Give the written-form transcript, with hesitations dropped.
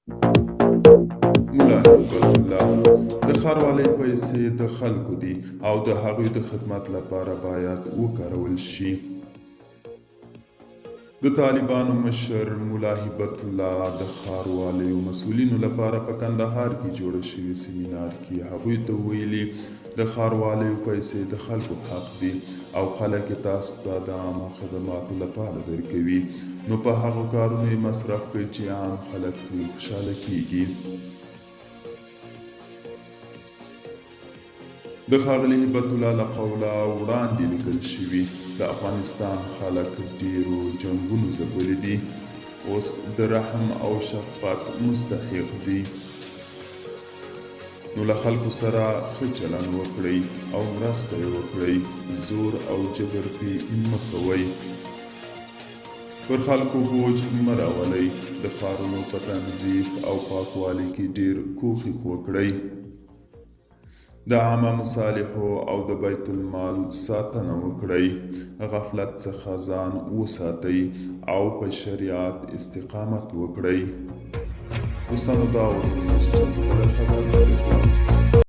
ملا هبت الله: د ښاروالۍ پیسې د خلکو دي او د هغوی د خدمت لپاره باید وکارول شي. د طالبانو مشر ملا هبت الله د ښاروالیو مسؤلینو لپاره په کندهار کې جوړ شوي سیمینار کې هغوی ته ویلي، د ښاروالیو پیسې د خلکو حق دي او خلک یې تاسو ته د عامه خدماتو لپاره درکوي، نو په هغو کارونو یې مصرف کړئ چې عام خلک پرې خوشحاله کیږي. د ښاغلي هبت الله له قوله وړاندې لیکل شوي، د افغانستان خلک ډېرو جنګونو ځپلي دي، اوس د رحم او شفقت مستحق دي، نو له خلکو سره ښه چلند وکړئ او مرسته یې وکړئ، زور او جبر پرې مه کوئ، پر خلکو بوج مه راولئ، د ښارونو په تنظیف او پاکوالي کې ډېر کوښښ وکړئ، د عامه مصالحو او د بیت المال ساتنه وکړئ، غفلت څخه ځان وساتئ او په شریعت استقامت وکړئ. دوستانو، دا و د دنیا چې چمتو کړی خبر.